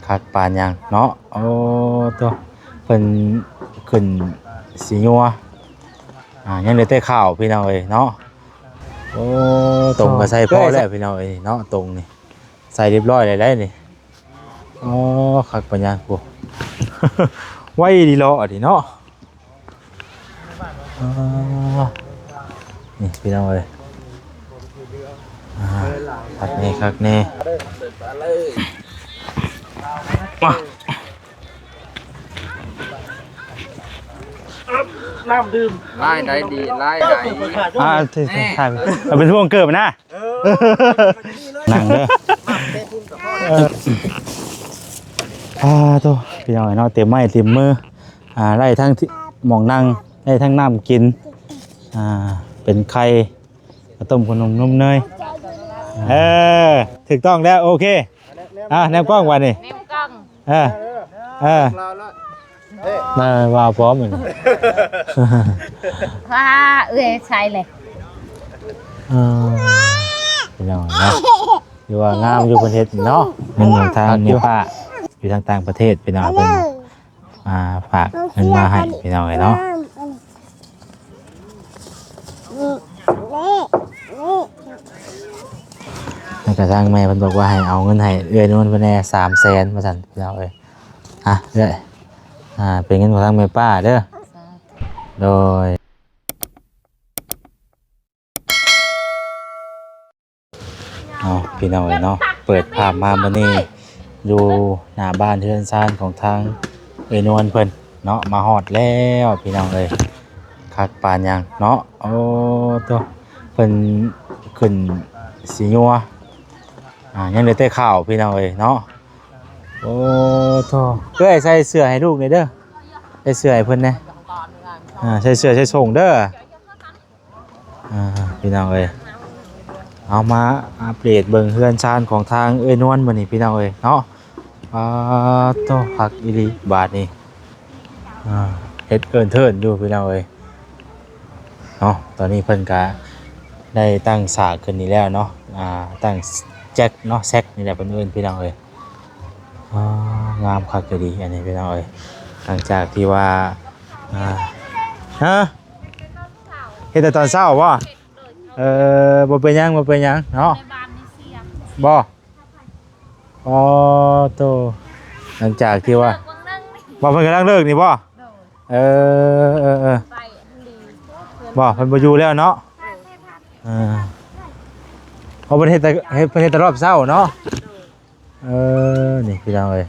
ຄັກປານຫຍັງເນາະ. ໂອ້ ໂຕ ເພິ່ນຂຶ້ນສີຍົວ ອ່າ ຍັງເຫຼືອແຕ່ຂ້າວ ພີ່ນ້ອງເອີຍເນາະ. ໂອ້ ຕົງກໍໃສ່ພໍແລ້ວ ພີ່ນ້ອງເອີຍເນາະ. ຕົງນີ້ໃສ່ຮຽບຮ້ອຍແລ້ວໄດ໋ນີ້. ອໍ ຄັກປານຫຍັງພຸ້ນ ໄວດີເລາະນີ້ເນາະ. ອໍ ນີ້ພີ່ນ້ອງເອີຍ ອ່າ ຄັກແນ່ ຄັກແນ່. ມາ ນ້ຳດື່ມ ລາຍໄດ້ດີ ລາຍໄດ້ ອ່າ ຖ່າຍ ເອົາເປັນພວງເກີບນະ. ເອີ ນັ່ງເດີ. ອ່າ ໂຕ ພີ່ນ້ອງເອີຍເນາະ ເຕັມໄມ້ເຕັມມື ອ່າ ໄດ້ທັງທີ່ໝ່ອງນັ່ງ ໄດ້ທັງນ້ຳກິນ ອ່າ ເປັນໄຂ່ ເຂົ້າຕົ້ມ ຂະໜົມ ນົມເນີຍ. ເອີ ຖືກຕ້ອງແລ້ວ ໂອເຄ. ອ່າ ແນມກ້ອງບາດນີ້ ແນມກ້ອງ ເອີ ເອີ ເອີ ວ່າພ້ອມ ວ່າເອື້ອຍໃສ່ເລີຍ. ເອີ ພີ່ນ້ອງເນາະ ຖືວ່າງາມຢູ່ເພິ່ນເຮັດເນາະ. ເງິນຂອງທາງແມ່ປ້າຢູ່ທາງຕ່າງປະເທດ ພີ່ນ້ອງເພິ່ນ ອ່າ ຝາກເງິນມາໃຫ້ ພີ່ນ້ອງເອີຍເນາະ. ແລ້ວກະທາງແມ່ເພິ່ນບອກວ່າໃຫ້ເອົາເງິນໃຫ້ເອື້ອຍນວນເພິ່ນແດ່ ສາມແສນ ວ່າຊັ້ນ ພີ່ນ້ອງເອີຍ. ອ່ະ ເອື້ອຍ ອ່າ ເປັນເງິນຂອງທາງແມ່ປ້າເດີ. ໂດຍ. ເອົາ ພີ່ນ້ອງເອີຍເນາະ ເປີດພາບມາມື້ນີ້ ຢູ່ໜ້າບ້ານເຮືອນຊານຂອງທາງເອື້ອຍນວນເພິ່ນເນາະ ມາຮອດແລ້ວ ພີ່ນ້ອງເອີຍ ຄັກປານຫຍັງເນາະ. ໂອ້ ໂຕ ເພິ່ນຂຶ້ນສີຍົວ ອ່າ ຍັງເຫຼືອແຕ່ຂ້າວ ພີ່ນ້ອງເອີຍເນາະ. ໂອ້ ໂຕ ເອື້ອຍໃສ່ເສື້ອໃຫ້ລູກແດ່ເດີ ໃສ່ເສື້ອໃຫ້ເພິ່ນແດ່ ອ່າ ໃສ່ເສື້ອໃສ່ໂສ້ງເດີ. ອ່າ ພີ່ນ້ອງເອີຍ ເອົາມາອັບເດດເບິ່ງເຮືອນຊານຂອງທາງເອື້ອຍນວນມື້ນີ້ ພີ່ນ້ອງເອີຍເນາະ. ປາໂຕ ຄັກອີ່ຫຼີບາດນີ້ ອ່າ ເຮັດເກີນເທີນຢູ່ ພີ່ນ້ອງເອີຍເນາະ. ຕອນນີ້ເພິ່ນກະໄດ້ຕັ້ງສາກຂຶ້ນນີ້ແລ້ວເນາະ ອ່າ ຕັ້ງແຈັກເນາະ ແຊັກນີ້ແຫຼະເພິ່ນເອີ້ນ ພີ່ນ້ອງເອີຍ. ອ່າ ງາມຄັກອີ່ຫຼີອັນນີ້ ພີ່ນ້ອງເອີຍ. ຫຼັງຈາກທີ່ວ່າ ອ່າ ຮະ ເຮັດແຕ່ຕອນເຊົ້າບໍ່? ເອີ ບໍ່ເປັນຫຍັງ ບໍ່ເປັນຫຍັງເນາະ ບໍ່? ອໍ ໂຕ ຫຼັງຈາກທີ່ວ່າ ວ່າເພິ່ນກຳລັງເລີກນີ້ບໍ່? ເອີ ເອີ ເອີ ບໍ່ ເພິ່ນບໍ່ຢູ່ແລ້ວເນາະ. ເອີ ເພາະເພິ່ນເຮັດແຕ່ ເຮັດ ເພິ່ນເຮັດແຕ່ຮອບເຊົ້າເນາະ. ເອີ ນີ້ພີ່ນ້ອງເອີຍ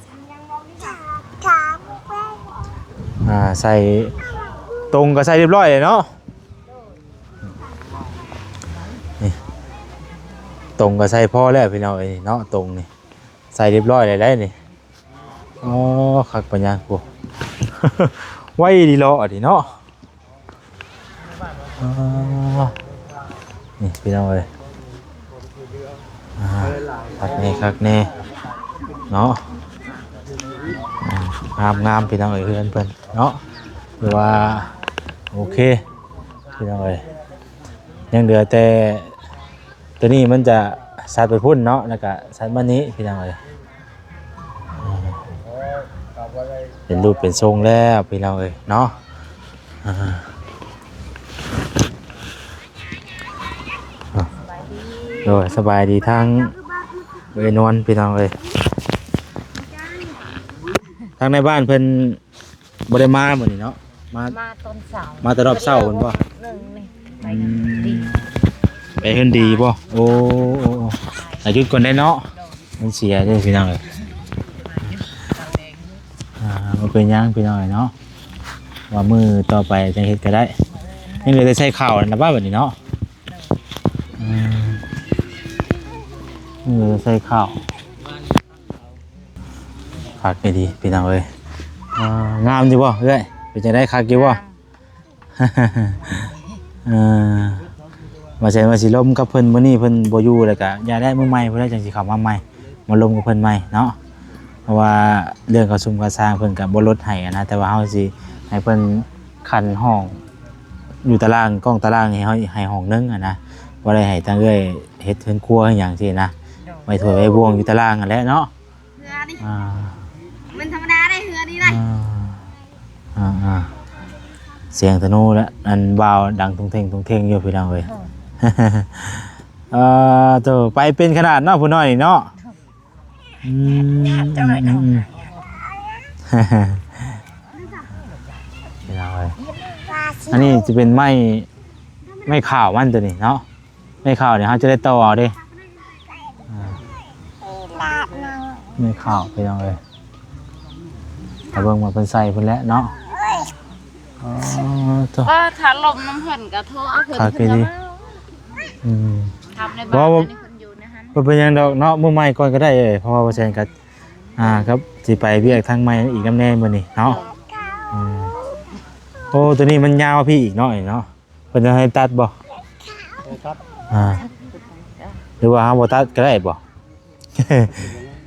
ອ່າ ໃສ່ ຕົງກໍໃສ່ຮຽບຮ້ອຍແລ້ວເນາະ. ນີ້ ຕົງກໍໃສ່ພໍແລ້ວ ພີ່ນ້ອງເອີຍເນາະ. ຕົງນີ້ໃສ່ຮຽບຮ້ອຍແລ້ວໄດ໋ນີ້. ອໍ ຄັກປານຫຍັງພຸ້ນ ໄວດີເລາະນີ້ເນາະ. ອໍ ນີ້ພີ່ນ້ອງເອີຍ ອ່າ ຄັກແນ່ ຄັກແນ່ເນາະ. ອ່າ ງາມໆ ພີ່ນ້ອງເອີຍ ເຮືອນເພິ່ນເນາະ ຖືວ່າໂອເຄ ພີ່ນ້ອງເອີຍ. ຍັງເຫຼືອແຕ່ ຕົວນີ້ມັນຈະສັດໄປພຸ້ນເນາະ ແລ້ວກະສັດມານີ້ ພີ່ນ້ອງເອີຍ. ເປັນຮູບເປັນຊົງແລ້ວ ພີ່ນ້ອງເອີຍເນາະ. ອ່າ ໂດຍ ສະບາຍດີທາງເອື້ອຍນວນ ພີ່ນ້ອງເອີຍ. ທາງໃນບ້ານເພິ່ນ ບໍ່ໄດ້ມາມື້ນີ້ເນາະ ມາ ມາຕອນເຊົ້າ ມາແຕ່ຮອບເຊົ້າພຸ້ນບໍ່? ໜຶ່ງນີ້ ໄປເຮືອນດີ ອືມ ໄປເຮືອນດີບໍ່? ໂອ້ ໂອ້ ໂອ້ ອາ ຢຸດກ່ອນໄດ້ເນາະ ໂດຍ ມັນເສຍເດ້ພີ່ນ້ອງເອີຍ. ອ່າ ບໍ່ເປັນຫຍັງພີ່ນ້ອງເອີຍເນາະ ວ່າມື້ຕໍ່ໄປຈັ່ງເຮັດກໍໄດ້. ຍັງເຫຼືອແຕ່ໃສ່ເຂົ້ານັ້ນລະວ່າບັດນີ້ເນາະ. ອືມ ຍັງເຫຼືອແຕ່ໃສ່ເຂົ້າ. ຄັກອີ່ຫຼີພີ່ນ້ອງເອີຍ. ອ່າ ງາມຢູ່ບໍ່ເອື້ອຍ? ເປັນຈັ່ງໃດ ຄັກຢູ່ບໍ່? ເອີ ວ່າຊັ້ນວ່າຊິລົມກັບເພິ່ນມື້ນີ້ເພິ່ນບໍ່ຢູ່ ແລ້ວກະຢ່າແລ້ວ ມື້ໃໝ່ພຸ້ນແຫຼະຈັ່ງຊິເຂົ້າມາໃໝ່ ມາລົມກັບເພິ່ນໃໝ່ເນາະ. ເພາະວ່າເລື່ອງຄ່າຊຸມຄ່າຊ່າງເພິ່ນກະບໍ່ລົດໃຫ້ຫັ້ນນະ ແຕ່ວ່າເຮົາຊິໃຫ້ເພິ່ນຂັ້ນຫ້ອງຢູ່ຕາລາງ ກ້ອງຕາລາງໃຫ້ເຮົາ ໃຫ້ຫ້ອງໜຶ່ງຫັ້ນນະ ບໍ່ໄດ້ໃຫ້ທາງເອື້ອຍເຮັດເຮືອນຄົວເຮັດຫຍັງຊີ້ນະ ໄວ້ຖ້ວຍໄວ້ບ່ວງຢູ່ຕາລາງຫັ້ນແຫຼະເນາະ. ອ່າ ມັນທຳມະດາໄດ໋ ເຮືອນີ້ໄດ໋. ອ່າ ອ່າໆ ສຽງທະນູແລະ ອັນ ບ່າວດັງທຸງເທັງທຸງເທັງຢູ່ ພີ່ນ້ອງເອີຍ. ເອີ ໂຕ ໄປເປັນຂະໜາດເນາະ ຜູ້ນ້ອຍນີ້ເນາະ. ອືມ ອືມ ອືມ ພີ່ນ້ອງເອີຍ ອັນນີ້ຈະເປັນໄມ້ ໄມ້ຂາວມັນໂຕນີ້ເນາະ. ໄມ້ຂາວນີ້ເຮົາຈະໄດ້ຕໍ່ເອົາເດ້. ອ່າ ໄມ້ຂາວ ພີ່ນ້ອງເອີຍ. ຖ້າເບິ່ງວ່າເພິ່ນໃສ່ພຸ້ນແຫຼະເນາະ. ອໍ ໂຕ ວ່າຖ້າລົມນຳເພິ່ນກໍໂທເອົາເພິ່ນ ຄັກອີ່ຫຼີ. ເພິ່ນກໍມາ. ອືມ ທຳໃນບ້ານ ບໍ່ ອັນນີ້ເພິ່ນຢູ່ໃນຫັ້ນ. ບໍ່ເປັນຫຍັງດອກເນາະ ມື້ໃໝ່ກ່ອນກໍໄດ້ເອີຍ ເພາະວ່າບໍ່ແຊນກໍ ອ່າ ກໍຊິໄປວຽກທາງໃໝ່ອີກນຳແດ່ມື້ນີ້ເນາະ. ອືມ ໂອ້ ໂຕນີ້ມັນຍາວກວ່າພີ້ອີກເນາະ ນີ້ເນາະ. ເພິ່ນຈະໃຫ້ຕັດບໍ່? ໃຫ້ຕັດ. ອ່າ ຫຼືວ່າເຮົາບໍ່ຕັດກໍໄດ້ບໍ່?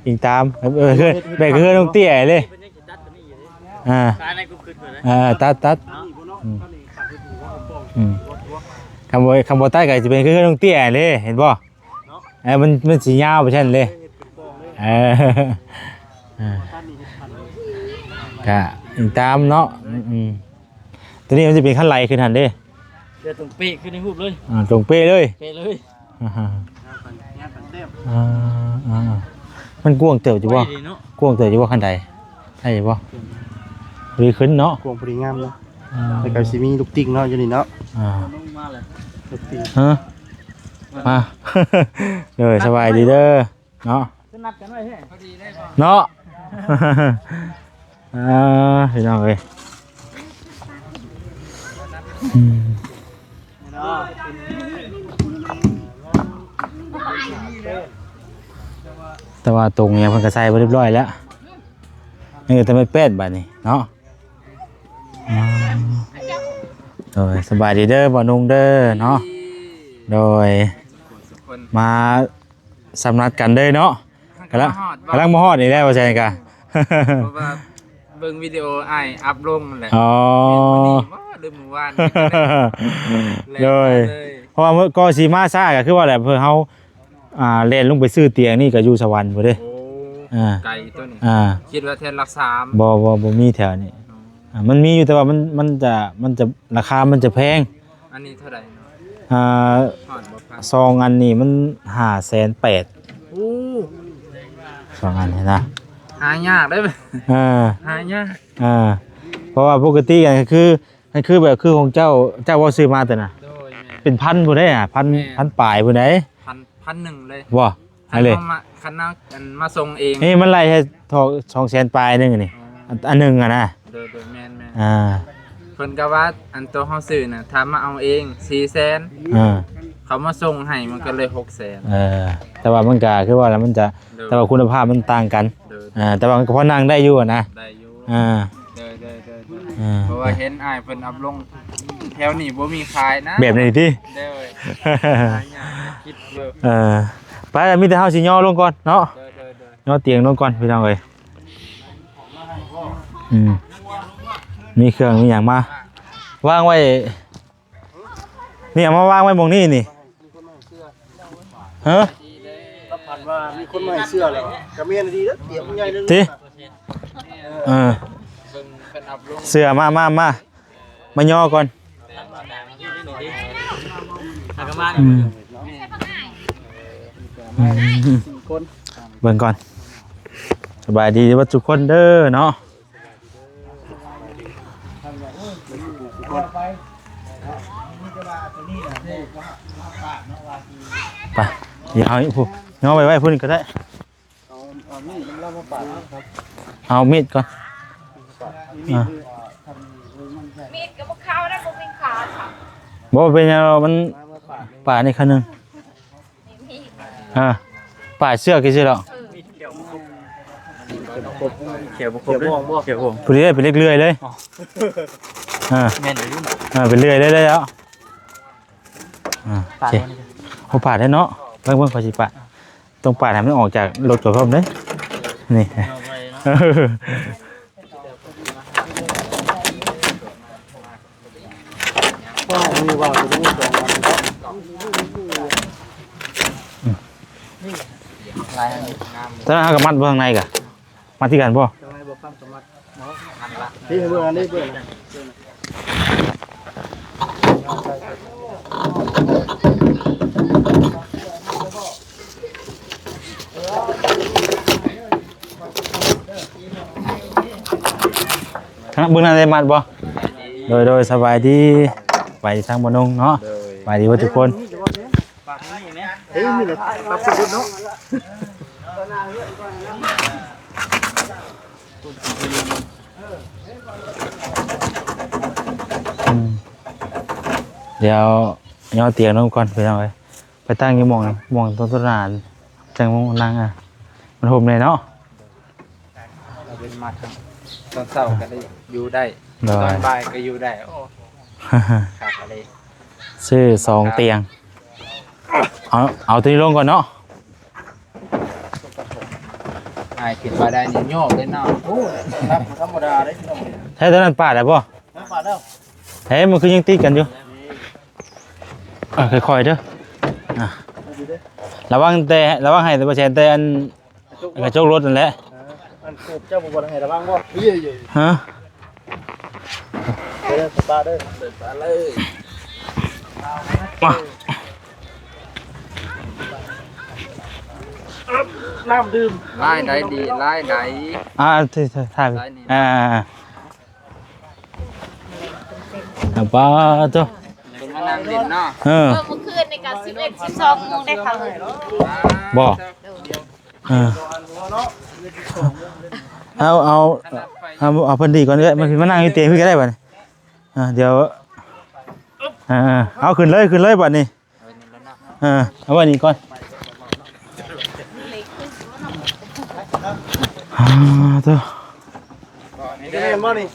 ອີງຕາມ ເອີ ເຮືອນ ແບບເຮືອນນ້ອງເຕ້ຍເລີຍ. ອ່າ ເອີ ຕັດ ຕັດ. ອືມ ອືມ ຄັນບໍ່ ຄັນບໍ່ຕັດກໍຊິເປັນຄືເຮືອນນ້ອງເຕ້ຍເລີຍ ເຫັນບໍ່? ເອີ ມັນ ມັນຊິຍາວໄປຊັ້ນເລີຍ. ເອີ ເອີ ກະອີງຕາມເນາະ. ອືມ ໂຕນີ້ມັນຈະເປັນຄັນໄຫຼຂຶ້ນຫັ້ນເດ້. ດຽວຕ້ອງເປະຄືໃນຮູບເລີຍ. ອ່າ ຕົງເປະເລີຍ ເປະເລີຍ. ອ່າ ອ່າ ມັນກວ້າງເຕີບຢູ່ບໍ່? ກວ້າງເຕີບຢູ່ບໍ່ ຄັນໄດ ໄດ້ຢູ່ບໍ່? ພໍດີຂຶ້ນເນາະ ກວ້າງພໍດີງາມເນາະ. ອ່າ ແລ້ວກໍຊິມີລູກຕິ່ງເນາະ ຢູ່ນີ້ເນາະ. ອ່າ ລູກຕິ່ງ ຮະ ມາ ໂດຍ ສະບາຍດີເດີ. ເນາະ ຄືນັດກັນໄວ້ແທ້ ພໍດີໄດ້ບໍ່ ເນາະ. ອ່າ ພີ່ນ້ອງເອີຍ ອືມ ແຕ່ວ່າຕົງຫຍັງເພິ່ນກໍໃສ່ໄວ້ຮຽບຮ້ອຍແລ້ວ ຍັງແຕ່ໄມ້ແປ້ນບາດນີ້ເນາະ. ອ່າ ໂດຍ ສະບາຍດີເດີ ບ່າວນຸ່ງເດີເນາະ. ໂດຍ ມາ ສຳນັດກັນເດີເນາະ. ກຳລັງ ກຳລັງມາຮອດນີ້ແຫຼະ ວ່າຊັ້ນກະ ເພາະວ່າເບິ່ງວິດີໂອອ້າຍອັບລົງນັ້ນແຫຼະ. ອໍ ມື້ນີ້ບໍ່ ຫຼືມື້ວານນີ້ ໂດຍ ເລີຍ ເພາະວ່າເມື່ອ ກໍຊິມາຊ້າ ກໍຄືວ່າແຫຼະ ເພື່ອເຮົາ ອ່າ ແລ່ນລົງໄປຊື້ຕຽງນີ້ກໍຢູ່ສະຫວັນພຸ້ນເດ້. ໂອ້ ອ່າ ໄກຕົວນີ້. ອ່າ ຄິດວ່າແຖວຫຼັກສາມ ບໍ່ ບໍ່ ບໍ່ມີແຖວນີ້. ອໍ ອ່າ ມັນມີຢູ່ ແຕ່ວ່າມັນ ມັນຈະ ມັນຈະ ລາຄາມັນຈະແພງ. ອັນນີ້ເທົ່າໃດເນາະ? ອ່າ ຮອດບໍ່ພັນ? ສອງອັນນີ້ມັນຫ້າແສນແປດ. ໂອ້ ສອງອັນນີ້ນະ ຫາຍາກເດ້. ເອີ ຫາຍາກ. ເອີ ເພາະວ່າປົກກະຕິຫັ້ນຄື ຫັ້ນຄືແບບຄືຂອງເຈົ້າ ເຈົ້າເວົ້າຊື້ມາແຕ່ນະ. ໂດຍ ແມ່ນ. ເປັນພັນພຸ້ນເດ້ ພັນ ແມ່ນ ພັນປາຍພຸ້ນເດ້. ພັນ ພັນໜຶ່ງເລີຍ. ບໍ່ ອັນເລີຍ ຄັນເຮົາມາ ຄັນເຮົາ ອັນ ມາສົ່ງເອງ. ເອີ ມັນໄລ່ໃຫ້ ສອງແສນປາຍໜຶ່ງນີ້. ອໍ ອັນ ອັນໜຶ່ງຫັ້ນນະ. ໂດຍ ໂດຍ ແມ່ນໆ. ອ່າ ເພິ່ນກໍວ່າ ອັນໂຕເຮົາຊື້ນະ ຖ້າມາເອົາເອງສີ່ແສນ. ອ່າ ເຂົາມາສົ່ງໃຫ້ມັນກໍເລີຍຫົກແສນ. ເອີ ແຕ່ວ່າມັນກໍຄືວ່າແຫຼະ ມັນຈະ ໂດຍ ແຕ່ວ່າຄຸນນະພາບມັນຕ່າງກັນ. ໂດຍ ອ່າ ແຕ່ວ່າມັນກໍພໍນັ່ງໄດ້ຢູ່ນະ. ໄດ້ຢູ່. ອ່າ ໂດຍໆໆໆ. ອ່າ ເພາະວ່າເຫັນອ້າຍເພິ່ນອັບລົງແຖວນີ້ບໍ່ມີຂາຍນະ ແບບນີ້ຕິ. ໂດຍ ຫາຍາກ ຄິດຢູ່. ເອີ ໄປ ມີແຕ່ເຮົາຊິຍໍລົງກ່ອນເນາະ. ໂດຍໆໆ. ຍໍຕຽງລົງກ່ອນ ພີ່ນ້ອງເອີຍ. ອືມ ມີເຄື່ອງມີຫຍັງມາວາງໄວ້ ນີ້ ເອົາມາວາງໄວ້ໝ່ອງນີ້ນີ້. ຮະ ລະຝັນວ່າມີຄົນມາໃຫ້ເສື້ອແລ້ວ ກະແມ່ນດີເດີ ຕຽງໃຫຍ່ເລີຍ ຕິ. ເອີ ເສື້ອ ມາ ມາ ມາ ມາຍໍກ່ອນ. ອືມ ອືມ ເບິ່ງກ່ອນ. ສະບາຍດີເບິດທຸກຄົນເດີເນາະ. ໄປ ດຽວເອົາ ພຸ້ນ ຍໍໄວ້ ໄວ້ພຸ້ນກໍໄດ້. ເອົາ ເອົາມີດນຳລາວມາປາດເນາະ. ເອົາມີດກ່ອນ. ມີດ ອ່າ ມີດກໍບໍ່ເຂົ້ານະ ບໍ່ມີຂາ. ບໍ່ເປັນຫຍັງດອກ ມັນ ມາ ມາປາດ ປາດນີ້ຄັ້ງໜຶ່ງ. ອ່າ ປາດເຊືອກຊື່ໆດອກ. ເອີ ຂຽວບໍ່ຄົບເດີ ຂຽວບໍ່ ຂຽວບໍ່ ພໍດີເລີຍ ເປັນເລັກເລື່ອຍເລີຍ. ອໍ ອ່າ ແມ່ນຢູ່ ອ່າ ເປັນເລື່ອຍເລີຍແລ້ວ. ອ່າ ໂອເຄ ບໍ່ປາດແລ້ວເນາະ. ເບິ່ງ ເບິ່ງ ຂ້ອຍຊິປາດ. ຕ້ອງປາດໃຫ້ມັນອອກຈາກລົດກ່ອນພ້ອມເດ້. ນີ້ ເອົາໄວ້ເນາະ. ຕອນນັ້ນເຮົາກໍມັດບໍ່ ທາງໃນກະ ມັດຄືກັນບໍ່? ນີ້ເບິ່ງ ອັນນີ້ເບິ່ງ ເບິ່ງນັ້ນໄດ້ມັດບໍ່? ໂດຍ ໂດຍ ສະບາຍດີ ສະບາຍດີທາງບ່າວນົງເນາະ ໂດຍ ສະບາຍດີເບິດທຸກຄົນ. ປາກນີ້ແມ່ ເອີ ມີແຕ່ປາກພຸ້ນເນາະ ອືມ ດຽວຍໍຕຽງລົງກ່ອນພີ່ນ້ອງເອີຍ ໄປຕັ້ງຢູ່ໝ່ອງນີ້ ໝ່ອງຕົ້ນຕະໜານ ຈັ່ງມານັ່ງ ອ່າ ມັນຮົ່ມແດ່ເນາະ. ເປັນມາທັງຕອນເຊົ້າກໍໄດ້ຢູ່ໄດ້ ໂດຍ ຕອນບ່າຍກໍຢູ່ໄດ້ ໂອ້ ຄັກອີ່ຫຼີ ຊື້ສອງຕຽງ ເອົາ ເອົາຕົວນີ້ລົງກ່ອນເນາະ ອ້າຍຂຶ້ນມາໄດ້ນີ້ໂຍກເລີຍເນາະ ໂອ້ ບໍ່ທຳມະດາເດ້ພີ່ນ້ອງ ແທ້ຕົວນັ້ນປາດແລ້ວບໍ່? ປາດແລ້ວ ເຮີ້ຍ ມັນຄືຍັງຕິດກັນຢູ່ ອ່າ ຄ່ອຍໆເດີ ອ່າ ລະວັງແຕ່ ລະວັງໃຫ້ແຕ່ບໍ່ແຊນແຕ່ອັນ ກະຈົກລົດຫັ້ນແຫຼະ ເອີ ອັນໂຄບເຈົ້າບໍ່ບໍ່ໃຫ້ລະວັງບໍ່? ຮະ ເດີ ເດີ ເດີ ເດີ ມາ ນ້ຳດື່ມ ລາຍໄດ້ດີ ລາຍໄດ້ ອ່າ ຖ່າຍ ອ່າ ອ່າ ປ້າໂຕ ເພິ່ນມານັ່ງຫຼິ້ນເນາະ ເອີ ເອີ ມື້ຄືນນີ້ກໍສິບເອັດ ສິບສອງໂມງໄດ້ເຂົ້າ ບໍ່ ໂດຍ ເອີ ເອົາ ເອົາ ເອົາ ເອົາເພິ່ນດີກ່ອນເອື້ອຍ ມາ ມານັ່ງຢູ່ຕຽງພີ້ກໍໄດ້ບັດນີ້ ອ່າ ດຽວ ອ່າ ເອົາຂຶ້ນເລີຍ ຂຶ້ນເລີຍບັດນີ້ ເອີ ເອົາໄວ້ນີ້ກ່ອນ ອ່າ ໂຕ ນີ້ກໍແມ່ນບໍ່ນີ້?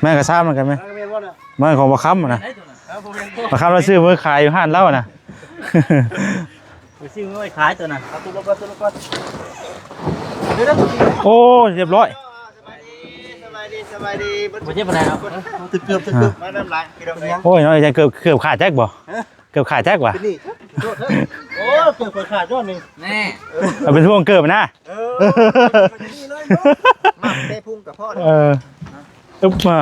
ແມ່ນກະຊ້ຳນຳກັນແມ່ນ ແມ່ນບໍ່ນະ? ມັນຂອງບໍ່ຄຳນະ ບໍ່ຄຳລາວຊື້ໄວ້ຂາຍຢູ່ຮ້ານລາວນະ ໄປຊື້ໄວ້ຂາຍຕົວນັ້ນ ເອົາຕົວລົງກ່ອນ ຕົວລົງກ່ອນ ໂອ້ຍ ຮຽບຮ້ອຍ ສະບາຍດີ ສະບາຍດີ ບໍ່ເຈັບປານໃດເນາະ ຖືກເກືອບ ຖືກເກືອບ ມານຳຫຼາຍ ໂອ້ຍເນາະ ເກືອບ ເກືອບຂາດຈັກບໍ່? ເກືອບຂາດຈັກຫວາ? ໂອ້ ເກືອບຂ້ອຍຂາດຍ້ອນນີ້ ແນ່ ເອົາເປັນຫ່ວງເກີບນະ ເອີ ມັກແຕ່ພຸງກໍພໍແລ້ວ ເອີ ອຶບ ມາ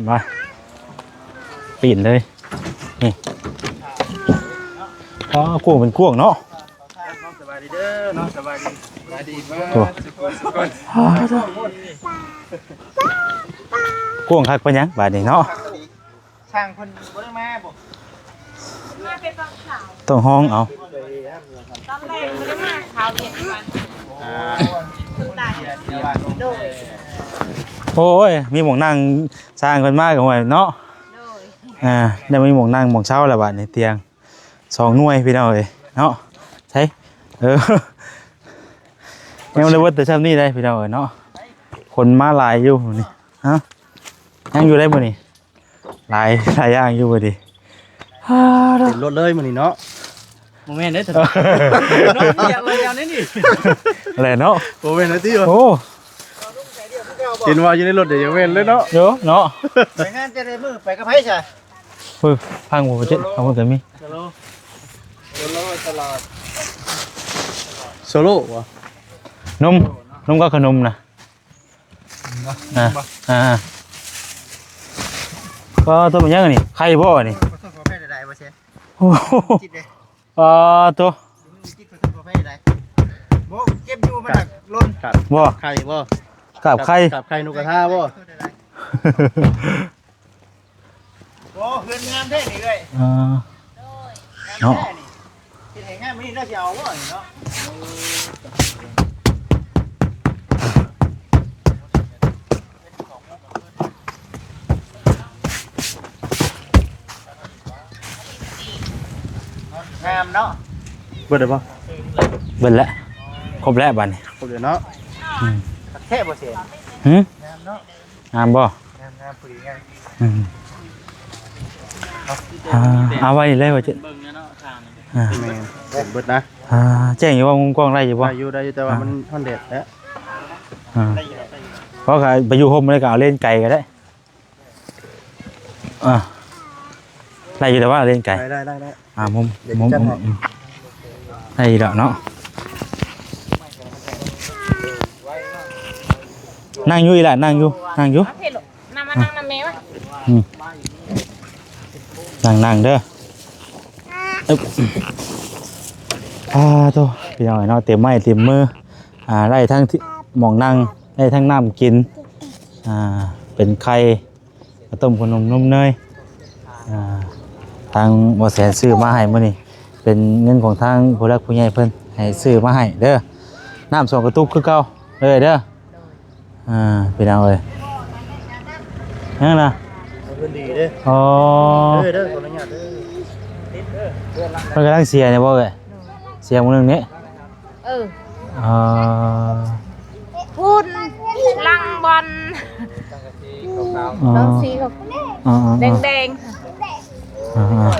ມາ ປີນເລີຍ ນີ້ ອໍ ກວ້າງເປັນກວ້າງເນາະ ສະບາຍດີເດີເນາະ ສະບາຍດີ ສະບາຍດີ ໂອ້ ກວ້າງຄັກປານຫຍັງບາດນີ້ເນາະ. ຊ່າງເພິ່ນບໍ່ໄດ້ມາບໍ່? ມາແຕ່ຕອນເຊົ້າ ຕ້ອງຮ້ອງເອົາ ຕອນແລງບໍ່ໄດ້ມາ ເຊົ້າວຽກວັນ ອ່າ ເພິ່ນຕາຍ ໂດຍ ໂອ້ຍ ມີໝ່ອງນັ່ງ ຊ່າງເພິ່ນມາກໍຫ້ວຍເນາະ ໂດຍ ອ່າ ໄດ້ມີໝ່ອງນັ່ງໝ່ອງເຊົາແລ້ວບາດນີ້ ຕຽງສອງໜ່ວຍພີ່ນ້ອງເອີຍເນາະ ໃສ ເອີ ຍັງບໍ່ໄດ້ເບິດແຕ່ຊ່ຳນີ້ເດ້ພີ່ນ້ອງເອີຍເນາະ ຄົນມາຫຼາຍຢູ່ມື້ນີ້ ຮະ ຍັງຢູ່ໄດ້ມື້ນີ້ ຫຼາຍ ຫຼາຍຢ່າງຢູ່ມື້ນີ້ ເຕັມລົດເລີຍມື້ນີ້ເນາະ ບໍ່ແມ່ນເດ້ ເນາະ ເປັນຫຍັງເລີຍແນວນີ້ ແຫຼະເນາະ ບໍ່ແມ່ນແລ້ວຕິ ໂອ້ ເຫັນວ່າຢູ່ໃນລົດເດ ຍັງແມ່ນເລີຍເນາະ ໂຍ ເນາະ ໄປງານແຕ່ລະມື້ ໄປກັບໃຜຊະ? ເອີ ຟັງບໍ່ເຈັດ ເອົາເບິ່ງກໍມີ ໂຊໂລ ໂຊໂລຕະຫຼອດ ໂຊໂລບໍ່? ນົມ ນົມກັບຂະໜົມນະ ອ່າ ອ່າ ກໍຕົວມັນຍັງອັນນີ້ ໄຂ່ບໍ່ອັນນີ້ ໂອ້ໂຫ ປາໂຕ ບໍ່ ເກັບຢູ່ມັນໜັກລົ້ນ ບໍ່ ໄຂ່ບໍ່ ກາບໄຂ່ ກາບໄຂ່ນົກກະທາບໍ່? ໂອ້ ເຮືອນງາມແທ້ນີ້ເອື້ອຍ ເອີ ເນາະ ເຮັດໃຫ້ງາມນີ້ລາວຊິເອົາບໍ່ນີ້ເນາະ ງາມເນາະ ເບິດແລ້ວບໍ່? ເບິດແລ້ວ ຄົບແລ້ວບາດນີ້ ຄົບແລ້ວເນາະ ອືມ ແທ້ບໍ່ເສຍ ຫື? ງາມເນາະ ງາມບໍ່? ງາມໆ ພໍດີງາມ ອືມ ອ່າ ເອົາໄວ້ນີ້ເລີຍວ່າຈະ ເບິ່ງເນາະ ອ່າ ແມ່ນ ເບິດນະ ອ່າ ແຈ້ງຢູ່ບໍ່? ມຸມກ້ອງໄດ້ຢູ່ບໍ່? ໄດ້ຢູ່ ໄດ້ຢູ່ ແຕ່ວ່າ ອ່າ ມັນຮ້ອນແດດແຫຼະ ອ່າ ເພາະກໍໄປຢູ່ຮົ່ມແລ້ວກໍເອົາເລນໄກກໍໄດ້ ອ່າ ໄດ້ຢູ່ແລ້ວວ່າເລນໄກ ໄດ້ ໄດ້ ໄດ້ ອ່າ ມຸມ ມຸມ ມຸມ ອືມ ໄດ້ຢູ່ແລ້ວເນາະ ເ ນັ່ງຢູ່ອີ່ຫຼ້າ ນັ່ງຢູ່ ນັ່ງຢູ່ ມາເພໂລ ນຳມານັ່ງນຳແມ່ວະ ອືມ ນັ່ງໆ ເດີ ອຶບ ອ່າ ໂຕ ພີ່ນ້ອງເນາະ ເຕັມໄມ້ເຕັມມື ອ່າ ໄດ້ທັງທີ່ ໝ່ອງນັ່ງ ໄດ້ທັງນ້ຳກິນ ອ່າ ເປັນໄຂ່ ເຂົ້າຕົ້ມ ຂະໜົມ ນົມເນີຍ ອ່າ ທາງບໍ່ແສນຊື້ມາໃຫ້ມື້ນີ້ ເປັນເງິນຂອງທາງຜູ້ຫຼັກຜູ້ໃຫຍ່ເພິ່ນໃຫ້ຊື້ມາໃຫ້ເດີ ນ້ຳສອງກະຕຸກຄືເກົ່າເລີຍເດີ ອ່າ ພີ່ນ້ອງເອີຍ ຫຍັງນະ ເພິ່ນດີເດ້ ອໍ ເດີ ເດີ ຂໍອະນຸຍາດເດີ ເພິ່ນກຳລັງເສຍນີ້ບໍ່ເອີຍ ເສຍມື້ໜຶ່ງນີ້ ເອີ ອ່າ ພຸ້ນຫຼັງບ່ອນ ອໍ ຫຼັງສີຂາວ ອໍ ແດງໆ ອ່າ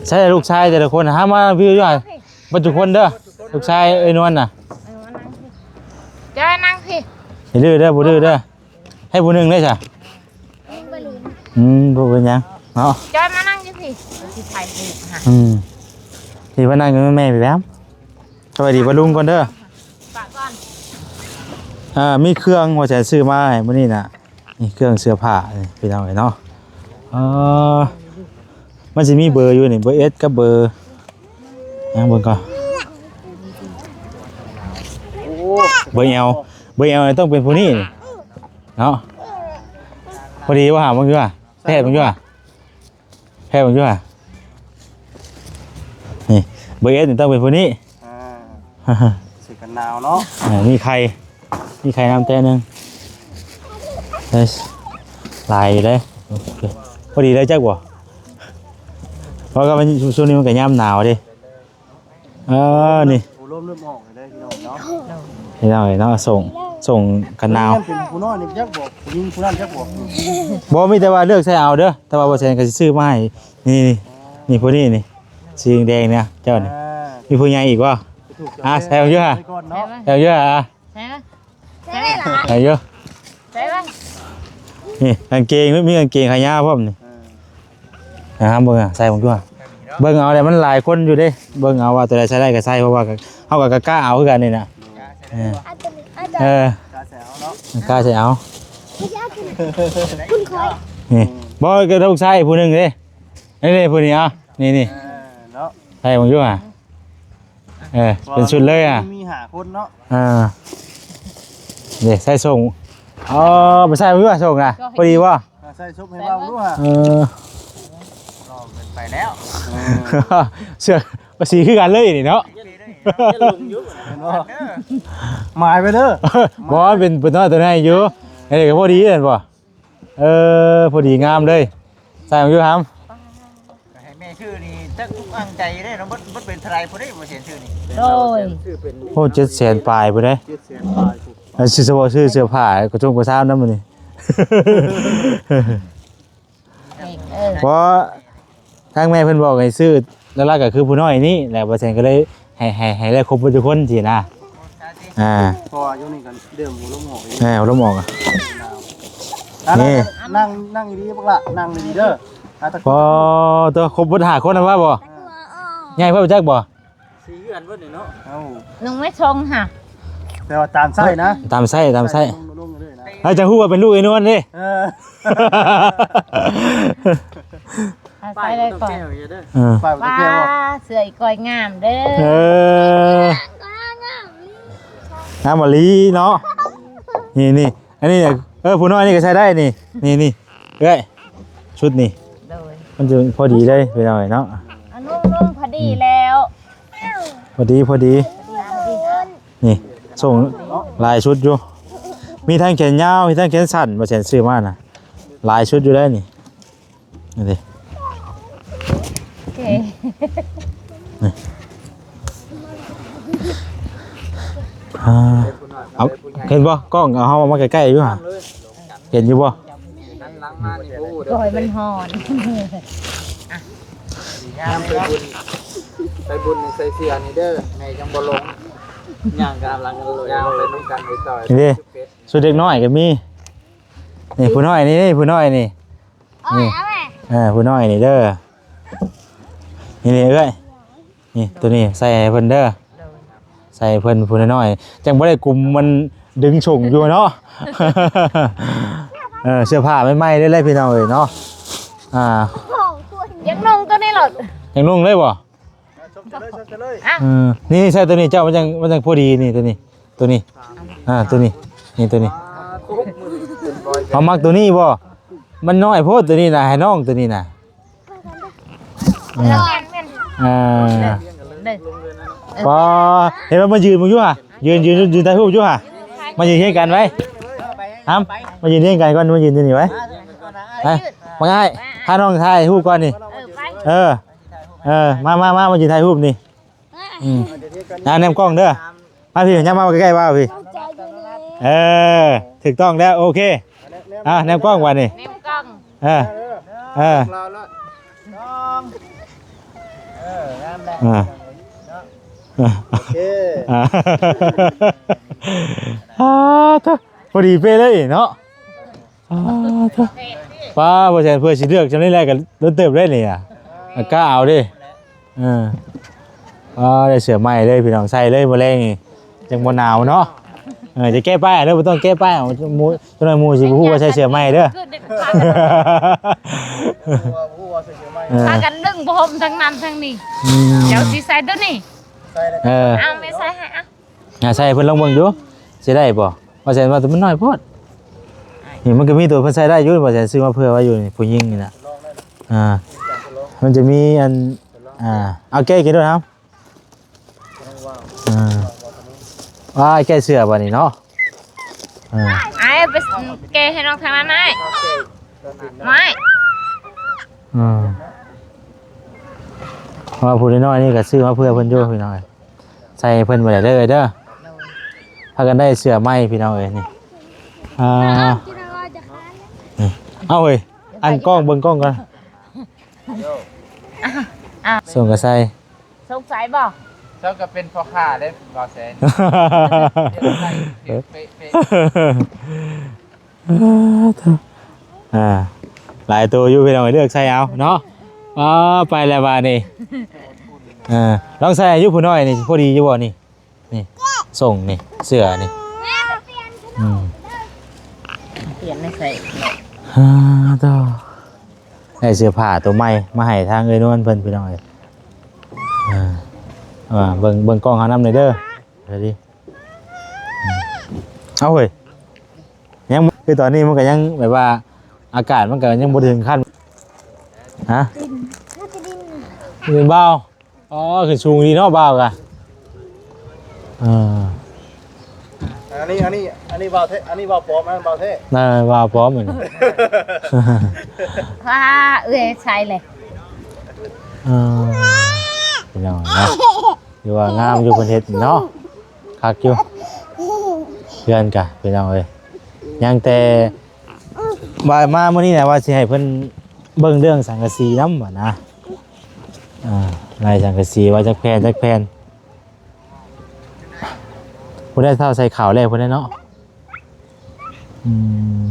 ໃຊ່ ລູກຊາຍແຕ່ລະຄົນ ຫາມາພີ່ຢູ່ ບັດຈຸຄົນເດີ ລູກຊາຍເອີຍນວນນະ ເອີ ມານັ່ງພີ້ ຈອຍນັ່ງພີ້ ຢ່າດື້ເດີ ບໍ່ດື້ເດີ ໃຫ້ຜູ້ໜຶ່ງເດ້ຊະ ອືມ ບໍ່ເປັນຫຍັງເນາະ ຈອຍມານັ່ງຢູ່ພີ້ ຊິຖ່າຍຮູບຫາ ອືມ ທີ່ວ່ານັ່ງຢູ່ແມ່ໄປແລ້ວ ສະບາຍດີປ້າລຸງກ່ອນເດີ ປະກ່ອນ ເອີ ມີເຄື່ອງວ່າຈະຊື້ມາໃຫ້ມື້ນີ້ນະ ນີ້ເຄື່ອງເສື້ອຜ້ານີ້ພີ່ນ້ອງເອີຍເນາະ ເອີ ມັນຊິມີເບີຢູ່ນີ້ ເບີເອັສກັບເບີ ຫຍັງເບິ່ງກ່ອນ ເບີແອລ ເບີແອລນີ້ຕ້ອງເປັນຜູ້ນີ້ນີ້ເນາະ ພໍດີບໍ່ຫາເບິ່ງຢູ່ຫະ ແພດເບິ່ງຢູ່ຫະ ແພດເບິ່ງຢູ່ຫະ ນີ້ ເບີເອັສນີ້ຕ້ອງເປັນຜູ້ນີ້ ອ່າ ເສື້ອກັນໜາວເນາະ ອ່າ ມີໄຂ່ ມີໄຂ່ນຳແຕ່ໜຶ່ງ ເອີ ຫຼາຍຢູ່ເດ້ ພໍດີເລີຍຈັກບໍ່ ເພາະວ່າມັນ ຊ່ວງນີ້ມັນກໍຍາມໜາວເດ້ ເອີ ນີ້ ໂອ້ ລົມເລີ່ມອອກແລ້ວເດີພີ່ນ້ອງເນາະ ພີ່ນ້ອງເອີຍເນາະ ສົ່ງ ສົ່ງກັນໜາວ ເປັນຜູ້ນ້ອຍນີ້ຈັກບໍ່ ຜູ້ຍິງຜູ້ນັ້ນຈັກບໍ່ ບໍ່ ມີແຕ່ວ່າເລືອກໃສ່ເອົາເດີ ແຕ່ວ່າບໍ່ແສນກໍຊິຊື້ມາໃຫ້ ນີ້ ນີ້ ນີ້ ຜູ້ນີ້ນີ້ ສີແດງໆ ນີ້ ເຈົ້ານີ້ ອ່າ ມີຜູ້ໃຫຍ່ອີກບໍ່ ອ່າ ໃສ່ຢູ່ຫະ ໃສ່ຢູ່ຫະ ໃສ່ ໃສ່ຢູ່ ໃສ່ ນີ້ ກາງເກງ ມີກາງເກງຂາຍາວພ້ອມນີ້ ອ່າ ເບິ່ງ ໃສ່ເບິ່ງຢູ່ຫະ ເບິ່ງເອົາແຫຼະ ມັນຫຼາຍຄົນຢູ່ເດ້ ເບິ່ງເອົາວ່າຕົວໃດໃສ່ໄດ້ກໍໃສ່ ເພາະວ່າເຮົາກໍກ້າເອົາຄືກັນນີ້ນະ ເອີ ເອີ ກ້າໃສ່ເອົາເນາະ ກ້າໃສ່ເອົາ ນີ້ ບໍ່ ກໍລູກຊາຍຜູ້ໜຶ່ງເດ້ ນີ້ ຜູ້ນີ້ ເອົາ ນີ້ ນີ້ ເອີ ເນາະ ໃສ່ເບິ່ງຢູ່ຫະ ເອີ ເປັນຊຸດເລີຍອະ ມີຫ້າຄົນເນາະ ອ່າ ເດ້ ໃສ່ສົ່ງ ອໍ ໄປໃສ່ເບິ່ງຢູ່ຫະ ສົ່ງນະ ພໍດີບໍ່ ອ່າ ໃສ່ສົບໃຫ້ເວົ້າດູຫະ ເອີ ຫຼໍ່ເກີນໄປແລ້ວ ເສື້ອ ພາສີຄືກັນເລີຍນີ້ເນາະ ເຫັນບໍ່ ໝາຍໄວ້ເດີ ບໍ່ ເປັນ ເປັນນ້ອຍຕົວໃຫຍ່ຢູ່ ອັນນີ້ກໍພໍດີແມ່ນບໍ່ ເອີ ພໍດີງາມເລີຍ ໃສ່ເບິ່ງຢູ່ຫຳ ກໍໃຫ້ແມ່ຊື້ນີ້ຈັກອຸກອັ່ງໃຈເດ້ເນາະ ບໍ່ ບໍ່ເປັນເທົ່າໃດພຸ້ນເດ້ ບໍ່ເຫັນຊື້ນີ້ ໂດຍ ໂອ້ ເຈັດແສນປາຍພຸ້ນເດ້ ເຈັດແສນປາຍພຸ້ນ ແລ້ວຊິສະເພາະຊື້ເສື້ອຜ້າກະຈົງກະຊາມນຳມື້ນີ້ ເອີ ເພາະທາງແມ່ເພິ່ນບອກໃຫ້ຊື້ ຫຼັກໆກໍຄືຜູ້ນ້ອຍນີ້ແຫຼະ ບໍ່ແສນກໍເລີຍໃຫ້ ໃຫ້ ໃຫ້ໄດ້ຄົບເບິດທຸກຄົນຊີ້ນະ ອ່າ ເພາະວ່າຢູ່ນີ້ກໍເລີ່ມຫົວລົມອອກ ເອີ ຫົວລົມອອກ ອ່າ ນີ້ ນັ່ງ ນັ່ງດີໆ ບັກຫຼະ ນັ່ງດີໆ ເດີ ອໍ ຕົວຄົບເບິດຫ້າຄົນນະວ່າບໍ່ ເອີ ໃຫຍ່ເພິ່ນຈັກບໍ່ ສີ່ເຮືອນເບິດນີ້ເນາະ ເອົ້າ ນຸ່ງໄວ້ຊົງຫະ ແຕ່ວ່າຕາມໄຊນະ ຕາມໄຊ ຕາມໄຊ ໃສ່ລົງໆ ເລີຍນະ ໃຫ້ຈະຮູ້ວ່າເປັນລູກໄອ້ນວນເດ້ ເອີ ເອົາໃສ່ໄວ້ກ່ອນ ເອີ ປ້າຍບໍ່ຕ້ອງແກ້ວບໍ່ ເສື້ອອີກອຍງາມເດີ ເອີ ງາມອີ່ຫຼີເນາະ ນີ້ໆ ອັນນີ້ ເອີ ຜູ້ນ້ອຍນີ້ກໍໃຊ້ໄດ້ນີ້ ນີ້ໆ ເອື້ອຍ ຊຸດນີ້ ໂດຍ ມັນຈະພໍດີເລີຍພີ່ນ້ອງເນາະ ອັນນຸ່ງໆ ພໍດີແລ້ວ ພໍດີ ພໍດີ ນີ້ ສົ່ງຫຼາຍຊຸດຢູ່ ມີທັງແຂນຍາວ ມີທັງແຂນສັ້ນ ບໍ່ແສນຊື້ມານະ ຫຼາຍຊຸດຢູ່ໄດ໋ນີ້ ນີ້ເດ້ ໂອເຄ ນີ້ ອ່າ ເອົາ ເຫັນບໍ່ ກ້ອງເອົາເຮົາມາໃກ້ໆຢູ່ຫະ ເຫັນຢູ່ບໍ່ ຫັນຫຼັງມານີ້ບໍ່ຮູ້ເດີ ໂອ້ຍ ມັນຮ້ອນ ຍາມໄປບຸນ ໄປບຸນໃສ່ເສື້ອນີ້ເດີ ແມ່ຍັງບໍ່ລົງ ຍ່າງຕາມຫຼັງກັນເລີຍ ຍ່າງໄປນຳກັນໄປຕໍ່ ນີ້ເດ້ ຊຸດເດັກນ້ອຍກໍມີ ນີ້ຜູ້ນ້ອຍນີ້ ຜູ້ນ້ອຍນີ້ ນີ້ ເອີ ຜູ້ນ້ອຍນີ້ເດີ ນີ້ ນີ້ເອື້ອຍ ນີ້ ໂຕນີ້ໃສ່ໃຫ້ເພິ່ນເດີ ໃສ່ໃຫ້ເພິ່ນຜູ້ນ້ອຍໆ ຈັ່ງບໍ່ໄດ້ກຸມມັນ ດຶງສົ່ງຢູ່ເນາະ. ເອີ ເສື້ອຜ້າໃໝ່ໆເລີຍພີ່ນ້ອງເອີຍເນາະ. ອ່າ ຢາກນຸ່ງໂຕນີ້ໂລດ. ຢາກນຸ່ງເລີຍບໍ່? ອ່ະ ເອີ ນີ້ໃສ່ໂຕນີ້ ເຈົ້າ ມັນຈັ່ງ ມັນຈັ່ງພໍດີນີ້ ໂຕນີ້ ໂຕນີ້ ອ່າ ໂຕນີ້ ນີ້ໂຕນີ້. ເຮົາມັກໂຕນີ້ບໍ່? ມັນນ້ອຍໂພດໂຕນີ້ນະ ໃຫ້ນ້ອງໂຕນີ້ນະ. ເອີ ເອີ ບໍ່ ເຫັນວ່າມາຢືນເບິ່ງຢູ່ຫະ ຢືນ ຢືນ ຢືນຖ່າຍຮູບຢູ່ຫະ. ມາຢືນຮຽງກັນໄວ້ ຫຳ ມາຢືນຮຽງກັນກ່ອນ ມາຢືນຢູ່ນີ້ໄວ້. ໄປ ບັກອ້າຍ ພານ້ອງຖ່າຍຮູບກ່ອນນີ້. ເອີ ໄປ ເອີ ເອີ ມາ ມາ ມາ ມາຢືນຖ່າຍຮູບນີ້. ອືມ ອ່າ ແນມກ້ອງເດີ ມາພີ່ ຍ່າງມາໃກ້ໆ ວ່າພີ່ ເອີ ຖືກຕ້ອງແລ້ວ ໂອເຄ. ອ່າ ແນມກ້ອງບາດນີ້ ແນມກ້ອງ ເອີ ເອີ ເອີ ງາມແລ້ວ ອ່າ ໂອເຄ ອ່າ ອ່າ ໂທ້ ພໍດີເປະເລີຍເນາະ. ອ່າ ໂທ້ ປ້າ ບໍ່ແຊນ ເພື່ອຊິເລືອກຈຳນີ້ແຫຼະ ກໍດົນເຕີບໄດ້ນີ້ນະ ອ່າ ກ້າເອົາເດ້. ເອີ ອ່າ ໄດ້ເສື້ອໃໝ່ເລີຍພີ່ນ້ອງ ໃສ່ເລີຍມື້ແລງນີ້ ຈັ່ງບໍ່ໜາວເນາະ. ເອີ ຈະແກ້ປ້າຍເດີ ບໍ່ຕ້ອງແກ້ປ້າຍ ໝູ່ ຈັກໜ່ອຍໝູ່ຊິບໍ່ຮູ້ວ່າໃສ່ເສື້ອໃໝ່ເດີ. ເອີ ພາກັນດຶງຜ້າຫົ່ມທັງນັ້ນທັງນີ້ ອືມ ເຈົ້າຊິໃສ່ໂຕນີ້ ເອີ ເອົາ ແມ່ໃສ່ໃຫ້ ອ່ະ ອ່າ ໃສ່ໃຫ້ເພິ່ນລອງເບິ່ງດູ ຊິໄດ້ບໍ່? ບໍ່ແຊນວ່າໂຕມັນນ້ອຍໂພດ. ນີ້ມັນກໍມີໂຕເພິ່ນໃສ່ໄດ້ຢູ່ ບໍ່ແຊນຊື້ມາເຜື່ອໄວ້ຢູ່ນີ້ ຜູ້ຍິງນີ້ນະ. ອ່າ ມັນຈະມີອັນ ອ່າ ເອົາແກະກິນໂລດເຮົາ. ອ່າ ອ້າຍ ແກະເສື້ອບາດນີ້ເນາະ. ອ່າ ອ້າຍ ໄປແກະໃຫ້ນ້ອງທາງນັ້ນ ອ້າຍ ນ້ອຍ. ອ່າ ເພາະວ່າຜູ້ນ້ອຍໆນີ້ກໍຊື້ມາເຜື່ອເພິ່ນຢູ່ພີ່ນ້ອງ. ໃສ່ໃຫ້ເພິ່ນບໍ່ໄດ້ເດີ ເອີຍເດີ. ໂດຍ ພາກັນໄດ້ເສື້ອໃໝ່ພີ່ນ້ອງເອີຍນີ້. ອ່າ ນີ້ ເອົາເຮີ້ຍ ອັນກ້ອງເບິ່ງກ້ອງກ່ອນ. ອ່າ ສົ່ງກະໃສ່ ສົງໄສບໍ່? ເຈົ້າກໍເປັນພໍ່ຄ້າເດ້ ບ່າວແສນ. ເປັນເປະໆ. ອ່າ ຫຼາຍໂຕຢູ່ພີ່ນ້ອງ ເລືອກໃສ່ເອົາເນາະ. ອ່າ ໄປແລ້ວບາດນີ້. ອ່າ ລອງໃສ່ຢູ່ຜູ້ນ້ອຍນີ້ ພໍດີຢູ່ບໍ່ນີ້? ນີ້ ສົ່ງນີ້ ເສື້ອນີ້ ອືມ ປ່ຽນໃສ່. ອ່າ ໂທ້ ໄດ້ເສື້ອຜ້າໂຕໃໝ່ມາໃຫ້ທາງເອື້ອຍນວນເພິ່ນ ພີ່ນ້ອງເອີຍ. ອ່າ ເບິ່ງ ເບິ່ງກ້ອງເຮົານຳແດ່ເດີ. ເອົາເຮີ້ຍ ຍັງ ຄືຕອນນີ້ມັນກໍຍັງແບບວ່າ ອາກາດມັນກໍຍັງບໍ່ເຖິງຂັ້ນ ຮະ ດິນ ໜ້າຈະດິນ ດິນບ່າວ. ອໍ ຂຶ້ນສູງດີເນາະບ່າວກະ. ເອີ ອັນນີ້ ອັນນີ້ ອັນນີ້ບ່າວແທ້ ອັນນີ້ບ່າວປອມ ອັນນັ້ນບ່າວແທ້. ເອີ ບ່າວປອມ ອັນນີ້ ວ່າເອື້ອຍໃສ່ເລີຍ. ເອີ ພີ່ນ້ອງເນາະ ຖືວ່າງາມຢູ່ເພິ່ນເຮັດເນາະ ຄັກຢູ່ ເຮືອນກະ ພີ່ນ້ອງເອີຍ. ຍັງແຕ່ວ່າມາມື້ນີ້ນະ ວ່າຊິໃຫ້ເພິ່ນເບິ່ງເລື່ອງສັງກະສີນຳ ວ່ານະ. ອ່າ ລາຍສັງກະສີວ່າຈັກແຜ່ນ ຈັກແຜ່ນ ຜູ້ໃດເຖົ້າໃສ່ຂາວແລ້ວ ຜູ້ໃດເນາະ. ອືມ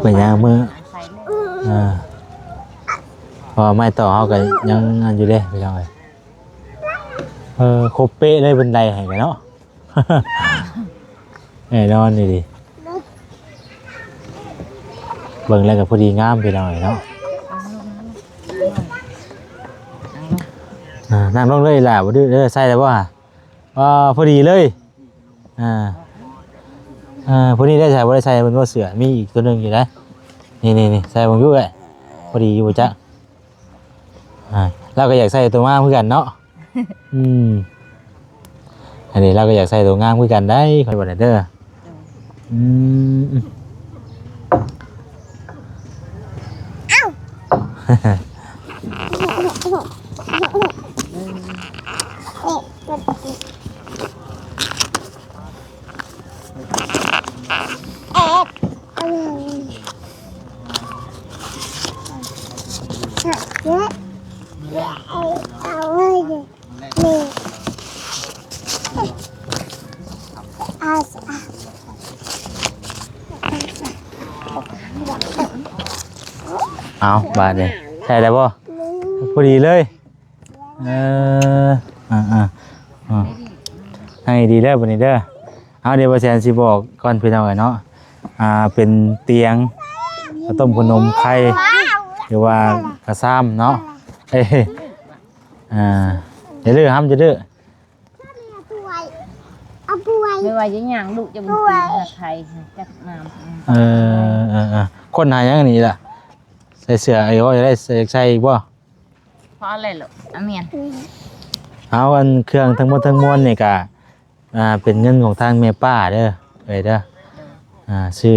ເປັນຫຍັງມື້ ອ່າ ເພາະວ່າໄມ້ຕອກເຮົາກໍຍັງອັນຢູ່ເດ້ ພີ່ນ້ອງເອີຍ. ເອີ ຄົບເປະເລີຍ ບັນໄດໃຫ້ກັນເນາະ ແນ່ນອນນີ້. ເບິ່ງແລ້ວກໍພໍດີງາມ ພີ່ນ້ອງເອີຍເນາະ. ອ່າ ນັ່ງລົງເລີຍຫຼ້າ ບໍ່ດື້ເດີ. ໃສ່ແລ້ວບໍ່? ອ່າ ພໍດີເລີຍ. ອ່າ ອ່າ ຜູ້ນີ້ໄດ້ໃສ່ ບໍ່ໄດ້ໃສ່ ເພິ່ນວ່າເສື້ອ ມີອີກຕົວໜຶ່ງຢູ່ໃດ໋. ນີ້ໆໆ ໃສ່ເບິ່ງຢູ່ເອີຍ ພໍດີຢູ່ບໍ່ຈັກ. ອ່າ ລາວກໍຢາກໃສ່ຕົວງາມຄືກັນເນາະ. ອືມ ອັນນີ້ລາວກໍຢາກໃສ່ຕົວງາມຄືກັນໄດ໋ ຂ້ອຍວ່າເດີ. ອືມ ອ້າວ ເອົາ ບາດນີ້ ໃສ່ໄດ້ບໍ່? ພໍດີເລີຍ. ເອີ ອ່າໆ ອ່າ ໃຫ້ດີເດີບັດນີ້ເດີ. ເອົາ ດຽວບ່າວແສນຊິບອກກ່ອນພີ່ນ້ອງເອີຍເນາະ. ອ່າ ເປັນຕຽງ ເຂົ້າຕົ້ມ ຂະໜົມ ໄຂ່ ຫຼືວ່າກະຊາມເນາະ. ເອີ ຢ່າດື້ ຫ້າມຢ່າດື້. ເອົາປ່ວຍ ເອົາປ່ວຍ ແມ່ວ່າຢ່າຍ່າງ ລູກຈະບໍ່ໄປຫາໃຜ ຈັກນ້ຳ. ເອີ ເອີ ເອີ ຄົນຫາຫຍັງນີ້ລະ? ໃສ່ເສື້ອໄອ້ ບໍ່ໄດ້ໃສ່ ໃສ່ບໍ່? ພໍແລ້ວລູກ ອາ ແມ່ນ. ເອົາ ອັນເຄື່ອງທັງໝົດທັງມວນນີ້ກະ ອ່າ ເປັນເງິນຂອງທາງແມ່ປ້າເດີ ເອີຍເດີ. ອ່າ ຊື້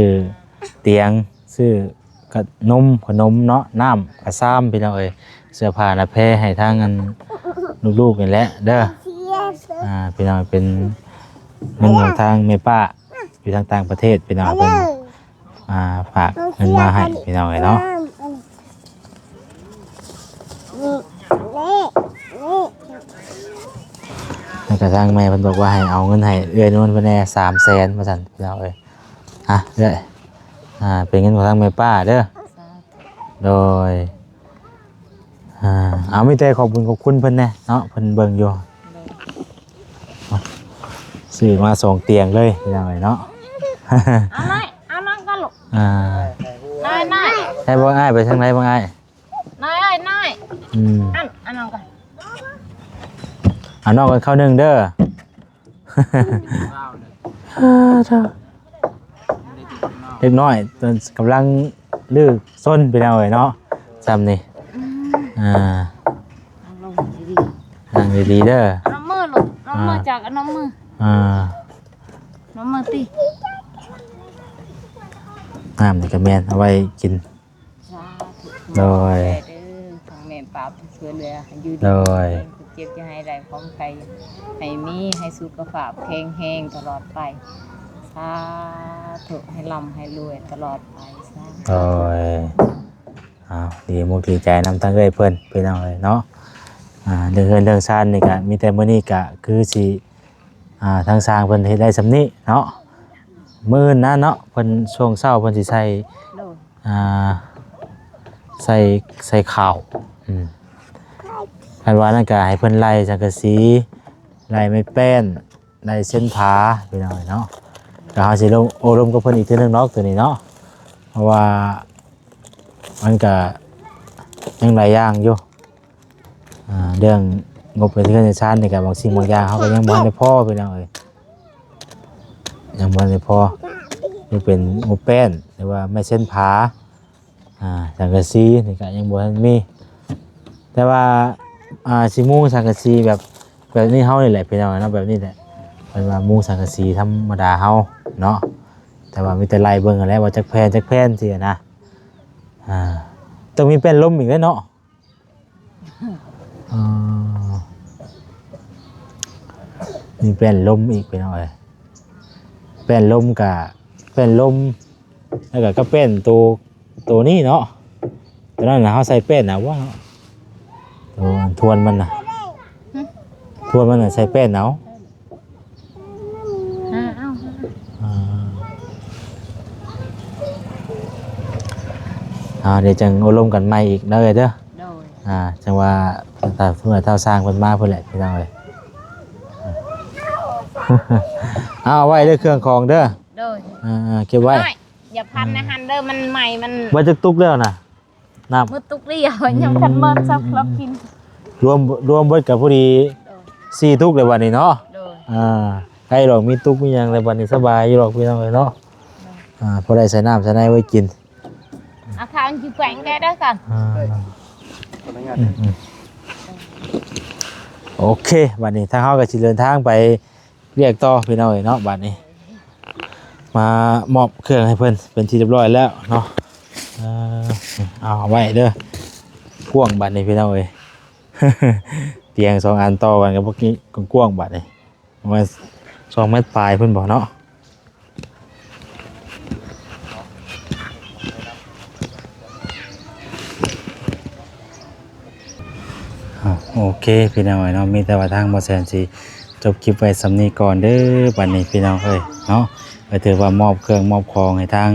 ຕຽງ ຊື້ຂະໜົມ ຂະໜົມເນາະ ນ້ຳ ກະຊາມ ພີ່ນ້ອງເອີຍ. ເສື້ອຜ້າໜ້າແພໃຫ້ທາງອັນລູກໆນີ້ແຫຼະເດີ. ອ່າ ພີ່ນ້ອງ ເປັນເງິນຂອງທາງແມ່ປ້າ ຢູ່ທາງຕ່າງປະເທດ ພີ່ນ້ອງ ເພິ່ນ ອ່າ ຝາກເງິນມາໃຫ້ ພີ່ນ້ອງເອີຍເນາະ. ແລ້ວກະທາງແມ່ເພິ່ນບອກວ່າໃຫ້ເອົາເງິນໃຫ້ເອື້ອຍນວນເພິ່ນແດ່ ສາມແສນ ວ່າຊັ້ນ ພີ່ນ້ອງເອີຍ. ອ່ະ ເອື້ອຍ ອ່າ ເປັນເງິນຂອງທາງແມ່ປ້າເດີ. ໂດຍ ອ່າ ເອົາ ມີແຕ່ຂອບບຸນຂອບຄຸນເພິ່ນແດ່ເນາະ ເພິ່ນເບິ່ງຢູ່. ໂດຍ ຊື້ມາສອງຕຽງເລີຍ ພີ່ນ້ອງເອີຍເນາະ. ເອົາໜ້ອຍ ເອົານ້ອງກ່ອນລູກ. ອ່າ ນ້ອຍ ນ້ອຍ ໃຫ້ເບິ່ງອ້າຍໄປທາງໃດເບິ່ງອ້າຍ. ນ້ອຍ ເອີຍ ນ້ອຍ ອືມ ອັນ ອັນນັ້ນກ່ອນ ເອົານ້ອງກັນເຂົ້າໜຶ່ງເດີ. ເດັກນ້ອຍກຳລັງດື້ຊົນ ພີ່ນ້ອງເອີຍເນາະ ຊ່ຳນີ້. ອືມ ອ່າ ນັ່ງດີໆ ນັ່ງດີໆເດີ. ເອົານຳມືລູກ ເອົານຳມື ອ່າ ຈັກ ເອົານຳມື ອ່າ ນຳມືຕິ. ນ້ຳນີ້ກະແມ່ນເອົາໄວ້ກິນ. ສາທຸ ໂດຍ ເດີ ທາງແມ່ປ້າເພິ່ນຊ່ວຍເຫຼືອໃຫ້ຢູ່ດີ ໂດຍ ມີແຮງ ເຈັບຢ່າໃຫ້ໄດ້ ຄວາມໄຂ້ຢ່າໃຫ້ມີ ໃຫ້ສຸຂະພາບແຂງແຮງຕະຫຼອດໄປ. ສາທຸ ໃຫ້ລ່ຳໃຫ້ລວຍຕະຫຼອດໄປ. ສາທຸ ໂດຍ. ເອົາ ດີມຸກດີໃຈນຳທາງເອື້ອຍເພິ່ນ ພີ່ນ້ອງເອີຍເນາະ. ອ່າ ເລື່ອງເຮືອນເລື່ອງຊານນີ້ກະມີແຕ່ມື້ນີ້ກະຄືຊິ ອ່າ ທາງຊ່າງເພິ່ນເຮັດໄດ້ສ່ຳນີ້ເນາະ. ມື້ອື່ນນະເນາະ ເພິ່ນຊ່ວງເຊົ້າເພິ່ນຊິໃສ່ ໂດຍ ອ່າ ໃສ່ ໃສ່ຂາວ ອືມ ຄັນວ່ານັ້ນກະໃຫ້ເພິ່ນໄລ່ສັງກະສີ ໄລ່ໄມ້ແປ້ນ ໄລ່ເສັ້ນຜາ ພີ່ນ້ອງເນາະ. ກະເຮົາຊິລົມ ໂອ້ລົມກັບເພິ່ນອີກເທື່ອໜຶ່ງເນາະ ໂຕນີ້ເນາະ ເພາະວ່າມັນກະຍັງຫຼາຍຢ່າງຢູ່. ອ່າ ເລື່ອງງົບເຮືອນຊານນີ້ກະ ບາງສິ່ງບາງຢ່າງເຮົາກະຍັງບໍ່ທັນໄດ້ພໍ ພີ່ນ້ອງເອີຍ ຍັງບໍ່ທັນໄດ້ພໍ. ນີ້ເປັນງົບແປ້ນ ຫຼືວ່າໄມ້ເສັ້ນຜາ ອ່າ ສັງກະສີນີ້ກະຍັງບໍ່ທັນມີ ແຕ່ວ່າ ອ່າ ຊິມຸງສັງກະສີແບບ ແບບນີ້ເຮົານີ້ແຫຼະ ພີ່ນ້ອງເນາະ ແບບນີ້ແຫຼະ ເພິ່ນວ່າມຸງສັງກະສີທຳມະດາເຮົາເນາະ. ແຕ່ວ່າມີແຕ່ໄລ່ເບິ່ງຫັ້ນແຫຼະ ວ່າຈັກແຜ່ນ ຈັກແຜ່ນຊີ້ນະ. ອ່າ ຕ້ອງມີແປ້ນລົມອີກແຫຼະເນາະ. ອໍ ມີແປ້ນລົມອີກ ພີ່ນ້ອງເອີຍ. ແປ້ນລົມກະ ແປ້ນລົມ ແລ້ວກະ ກະແປ້ນໂຕ ໂຕນີ້ເນາະ. ໂຕນັ້ນນະ ເຮົາໃສ່ແປ້ນເອົາບໍ່ເນາະ ໂຕອັນທວນມັນນະ. ຫຶ ທວນມັນນະໃສ່ແປ້ນເອົາ. ຫາເອົາ ອ່າ ອ່າ ດຽວຈັ່ງໂອ້ລົມກັນໃໝ່ອີກເດີ ເອີຍເດີ. ໂດຍ ອ່າ ຈັ່ງວ່າຖ້າເມື່ອທ້າວຊ່າງເພິ່ນມາພຸ້ນແຫຼະ ພີ່ນ້ອງເອີຍ. ເອົາໄວ້ເດີ ເຄື່ອງຂອງເດີ. ໂດຍ ອ່າ ເກັບໄວ້ ນ້ອຍ ຢ່າພັນໃນຫັ້ນເດີ ມັນໃໝ່ ມັນ ເບິດຈັກຕຸກແລ້ວນະ ນ້ຳ ໝົດຕຸກດຽວ ຍັງບໍ່ທັນໝົດ ອືມ ສັບລັບກິນ. ລວມ ລວມເບິດກະພໍດີ ໂດຍ ສີ່ຕຸກແລ້ວບັດນີ້ເນາະ. ໂດຍ ອ່າ ໄດ້ດອກ ມີຕຸກມີຫຍັງແລ້ວບັດນີ້ ສະບາຍຢູ່ດອກ ພີ່ນ້ອງເອີຍເນາະ. ໂດຍ ອ່າ ພໍໄດ້ໃສ່ນ້ຳໃສ່ໃນໄວ້ກິນ. ອາຄານຊິແຂວງແກໄດ້ກັນ ອ່າ ອືມໆ ໂອເຄ ບັດນີ້ທາງເຮົາກະຊິເດີນທາງໄປ ວຽກຕໍ່ ພີ່ນ້ອງເອີຍເນາະ. ບັດນີ້ມາມອບເຄື່ອງໃຫ້ເພິ່ນເປັນທີ່ຮຽບຮ້ອຍແລ້ວເນາະ. ເອີ ເອົາໄວ້ເດີ ກວ້າງບັດນີ້ ພີ່ນ້ອງເອີຍ. ຕຽງສອງອັນຕໍ່ກັນກະບໍ່ກີ້ ກວ້າງບັດນີ້ ປະມານສອງແມັດປາຍພຸ້ນບໍເນາະ. ອ່າ ໂອເຄ ພີ່ນ້ອງເອີຍເນາະ ມີແຕ່ວ່າທາງບໍ່ແສນຊິຈົບຄລິບໄວ້ສ່ຳນີ້ກ່ອນເດີ. ບັດນີ້ ພີ່ນ້ອງເອີຍເນາະ ກະຖືວ່າມອບເຄື່ອງມອບຂອງໃຫ້ທາງ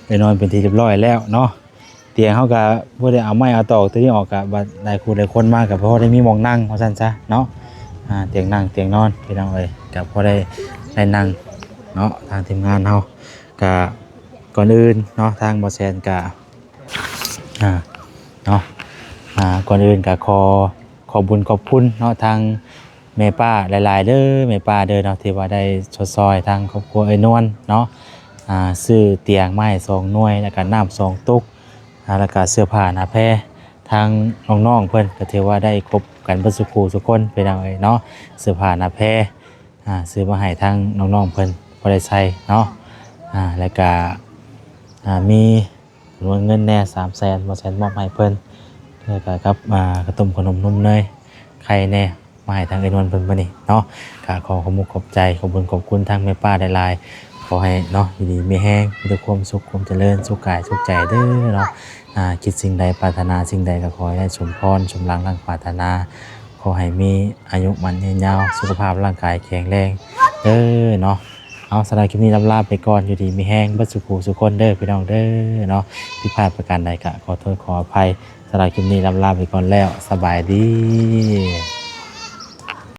ເອື້ອຍນວນເປັນທີ່ຮຽບຮ້ອຍແລ້ວເນາະ. ຕຽງເຮົາກະບໍ່ໄດ້ເອົາໄມ້ເອົາຕອກໂຕນີ້ອອກ ກະບັດຫຼາຍຄູ່ຫຼາຍຄົນມາກະພໍໄດ້ມີໝ່ອງນັ່ງວ່າຊັ້ນຊະເນາະ. ອ່າ ຕຽງນັ່ງຕຽງນອນ ພີ່ນ້ອງເອີຍ ກໍພໍໄດ້ ໄດ້ນັ່ງເນາະ ທາງທີມງານເຮົາ ກໍກ່ອນອື່ນເນາະ ທາງບໍ່ແຊນກໍ ອ່າ ເນາະ ອ່າ ກ່ອນອື່ນກໍຂໍ ຂອບບຸນຂອບຄຸນເນາະ ທາງແມ່ປ້າຫຼາຍໆເດີ ແມ່ປ້າເດີເນາະ ທີ່ວ່າໄດ້ຊົດຊ່ອຍທາງຄອບຄົວເອື້ອຍນວນເນາະ ອ່າ ຊື້ຕຽງມາໃຫ້ສອງໜ່ວຍ ແລ້ວກໍນ້ຳສອງຕຸກ ອ່າ ແລ້ວກໍເສື້ອຜ້າໜ້າແພ ທາງນ້ອງໆເພິ່ນກໍຖືວ່າໄດ້ຄົບກັນເບິດສູ່ຄູ່ສູ່ຄົນ ພີ່ນ້ອງເອີຍເນາະ ເສື້ອຜ້າໜ້າແພ ອ່າ ຊື້ມາໃຫ້ທາງນ້ອງໆເພິ່ນພໍໄດ້ໃສ່ເນາະ ອ່າ ແລ້ວກະ ອ່າ ມີຈຳນວນເງິນແດ່ສາມແສນ ບໍ່ແສນມອບໃຫ້ເພິ່ນ ແລ້ວກະກັບ ອ່າ ເຂົ້າຕົ້ມຂະໜົມນົມເນີຍໄຂ່ແດ່ ມາໃຫ້ທາງເອື້ອຍນວນເພິ່ນມື້ນີ້ເນາະ ກະຂໍຂອບມຸກຂອບໃຈ ຂອບບຸນຂອບຄຸນທາງແມ່ປ້າຫຼາຍໆ ຂໍໃຫ້ເນາະ ຢູ່ດີມີແຮງ ມີແຕ່ຄວາມສຸກ ຄວາມຈະເລີນ ສຸກກາຍສຸກໃຈເດີເນາະ ອ່າ ຄິດສິ່ງໃດ ປາດຖະໜາສິ່ງໃດ ກໍຂໍໃຫ້ໄດ້ສົມພອນ ສົມຫວັງດັ່ງປາດຖະໜາ ຂໍໃຫ້ມີອາຍຸໝັ້ນຍືນຍາວ ສຸຂະພາບຮ່າງກາຍແຂງແຮງເດີເນາະ. ເອົາ ສຳລັບຄລິບນີ້ລຳລາໄປກ່ອນ ຢູ່ດີມີແຮງເບິດສູ່ຄູ່ສູ່ຄົນເດີພີ່ນ້ອງເດີເນາະ. ຜິດພາດປະການໃດກະຂໍໂທດຂໍອະໄພ. ສຳລັບຄລິບນີ້ລຳລາໄປກ່ອນແລ້ວ ສະບາຍດີ.